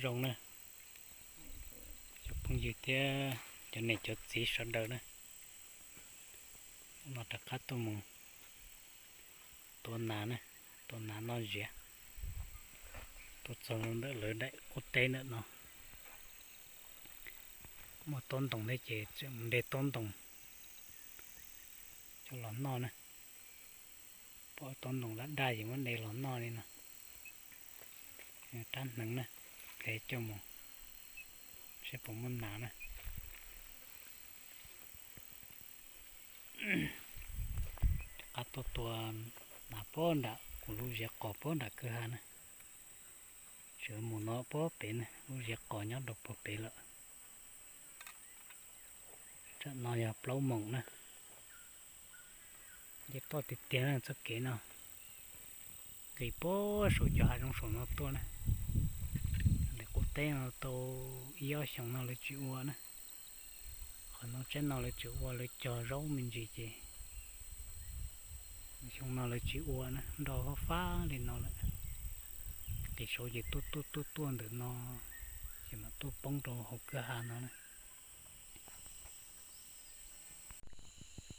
Zoo na, cov phooj ywg thiab cov niam cov txiv sawv daws na, hnub no rov qab tuaj mus tua nas na, tua nas noj ziab. Tuaj txog ntawm lawv daim qub teb ntawm no, muaj tob ntoos thiab ces tseem de tob ntoos coj los noj na. Pom tob ntoos daj daj ces muab de los noj li no. Rab hneev na, hle coj mus saib puas muaj nas na. Rov qab tuaj tua nas puag nram kuv lub ziav qos puag nram kwj ha na. Tseem mus no puag pem na, lub ziav qos nyob rau puag pem lawm. Tsam no yog plaub moos na. Nce toj tiag tiag na txoj kev no, nqis puag saum cov hav zoov saum no tuaj na. Ntawm qub teb no tau ib ob xyoos no lawv tsis ua na. Qhov no tsaib no lawv tseem ua lawv cog zaub me ntsis ces xyoo no lawv tsis ua na, nroj fab fab li no lawm. Nqis saud ces tuaj tuaj tuaj tuaj ntawm no, ces mam tuaj poob rau hauv kwj ha no na.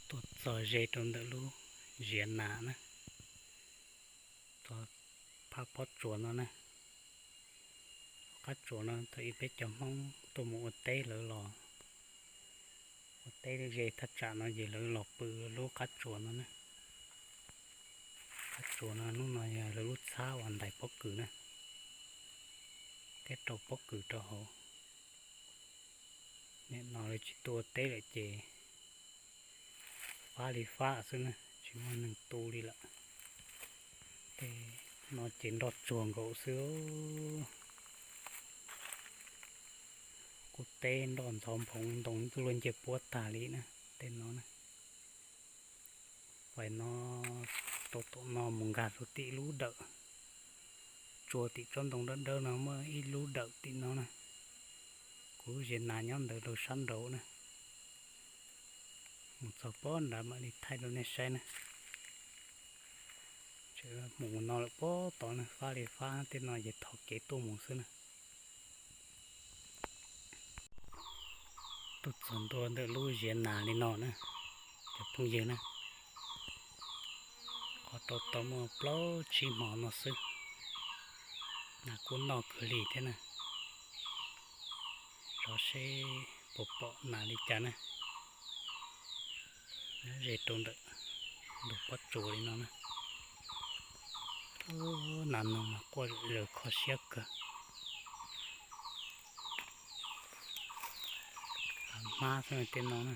Tuaj txog ze rau ntawm lub ziav nas na, txog phab pob tsuas no na. Qab tsuas no thaum ub peb cov Hmoob tuaj mus ua teb lawv los, ua teb ze thaj tsam no ces lawv los pw lub qab tsuas no na. Qab tsuas no hnub no yog lawv lub txhab uas ntais pob kws na, thiab rau pob kws rau hauv. Nim no lawv tsis tuaj ua teb lawm ces fab li fab xwb na, tsis muaj neeg tu li lawm. Tej no ces nroj tsuag nkaus xwb. Qub teb nroj ntxhov nphoov ntoo luaj ncej puab tag li na, tej no na. Fais no, tau tom no mus nkag rau tim lub dawm, tsua tim tsob ntoo dawb dawb no muaj ib lub dawm tim no na. Kuv lub ziav nas nyob ntawd rau sab nraud na. Mus txog pob nrad mam li thaij rau nej saib na. Tseem mus no lawm pob tod na, fab li fab, tej no ces thov kev tuaj mus xwb na. Tuaj txog ntua ntawm lub ziav nas li no na, cov phooj ywg na, qhov rau tau muaj plaub tsib hmo no xwb, nas kuj noj kawg li thiab na. Rov seb puas pom nas li cas na. Nyob ze rau ntawm ntug pob tsuas li no na. Nas noog mas quaj zaws kho siab kawg. Hmab xwb tej no na.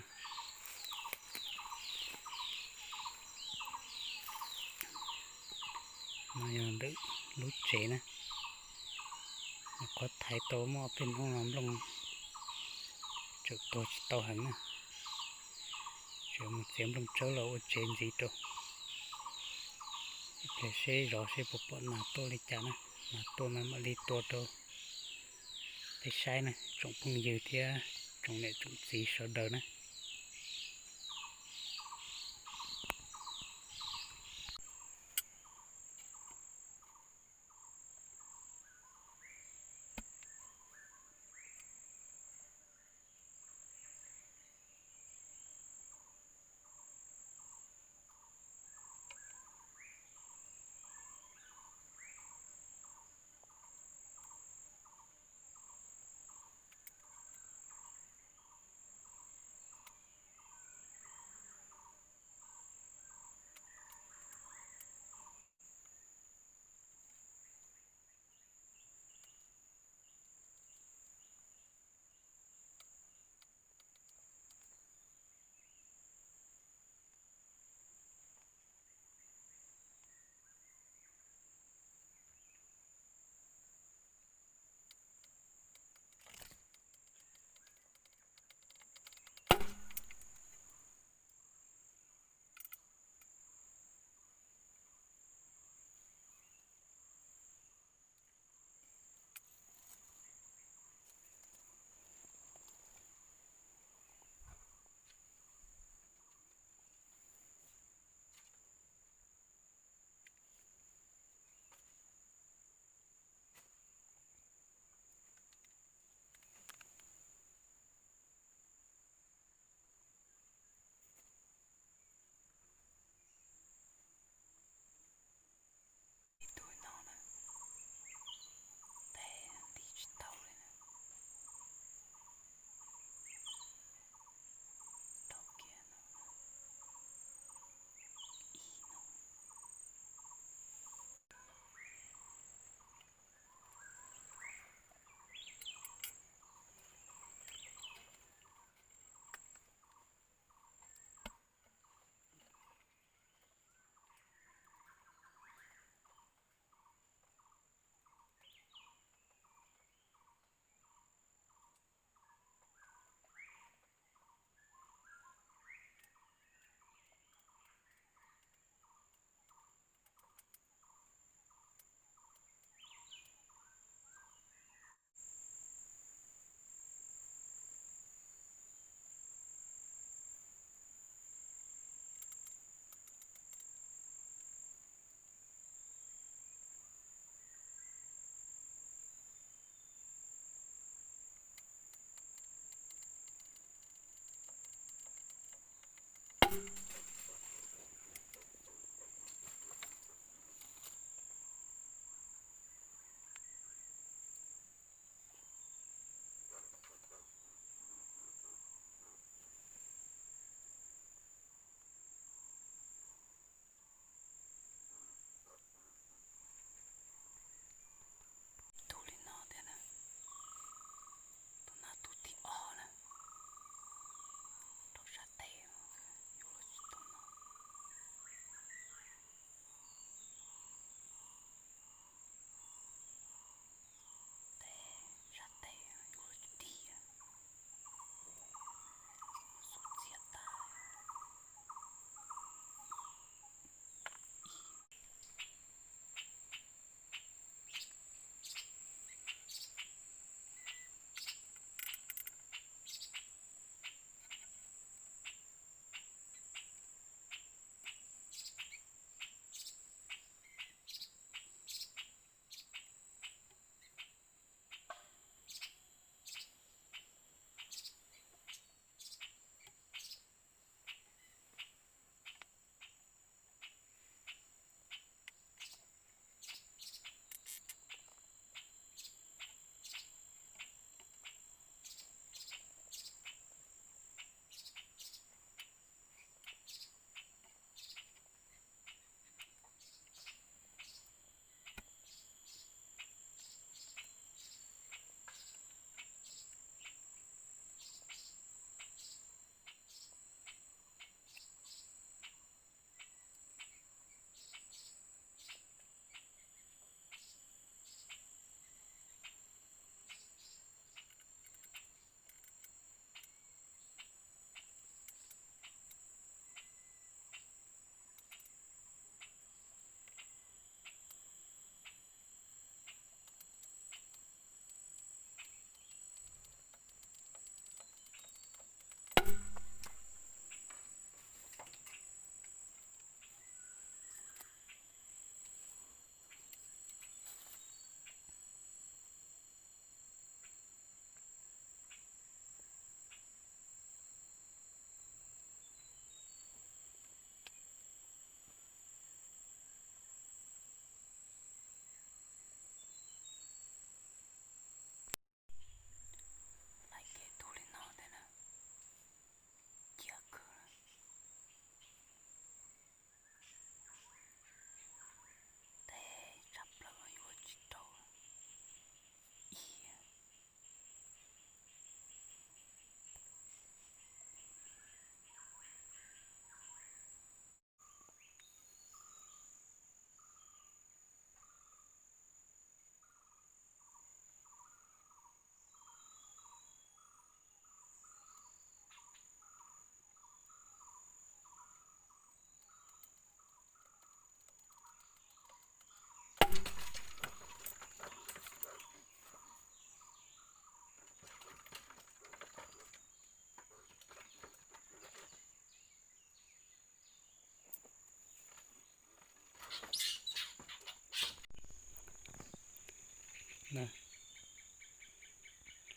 No yog ntawm lub tsev na. Nyuam qhuav thaiv tau muaj ob peb hnub no nplooj tseem tuag tsis tau heev na. Tseem mus txiav nplooj tsawb los ua tsev ntxiv rau. Ib pliag seb zov seb puas pom nas tuaj li cas na. Nas tuaj no mam li tua rau peb saib na, tsoom phooj ywg thiab tsoom niam tsoom txiv sawv daws na.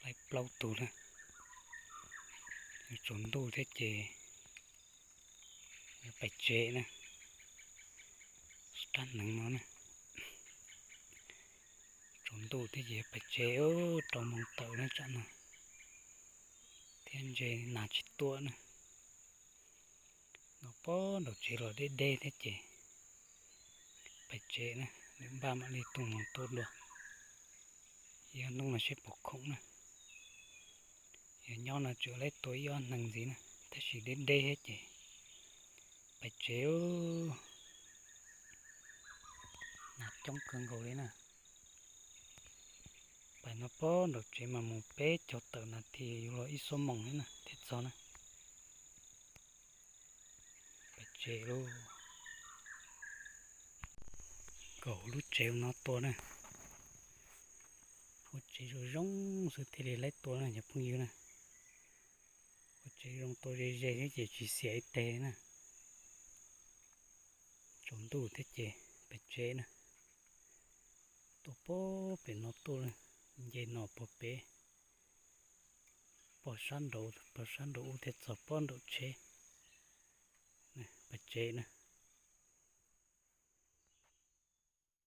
Laib plaub tug na. Tsaus ntuj thiab ces pais tsev na. Rab hneev no na. Tsaus ntuj thiab ces pais tsev, rau moos tawm na tsam no thiab ntse nas tsis tuaj na. No pob nraum tsev los deb deb thiab ces pais tsev na, lwm npaj mam li tus moos tua dua. Ib ob hnub no seb puas khoom na. Yog nyob no tsuas laib tua ib ob hneev ntxiv na, tab sis deb deb thiab ces pais tsev. Nas coob kawg nkaus li na. Pais no pob nraum tsev mas mus peb caug tawm nas this yuav luag ib xuab moos thiab na thiaj txog na. Pais tsev lauj. Kaum lub tsev no tua na. Ua tsev zoo zoo xwb thiaj li laib tua na cov phooj ywg na. Ua tsev zoo tua ze ze thiab ces tsis xiam ib teg na. Tsaus ntuj thiab ces pais tsev na. Tuaj pob pem no tuaj, nce no pog pem, pog sab nraud, pog sab nraud ub thiaj txog pob nraum tsheb. Pais tsev na.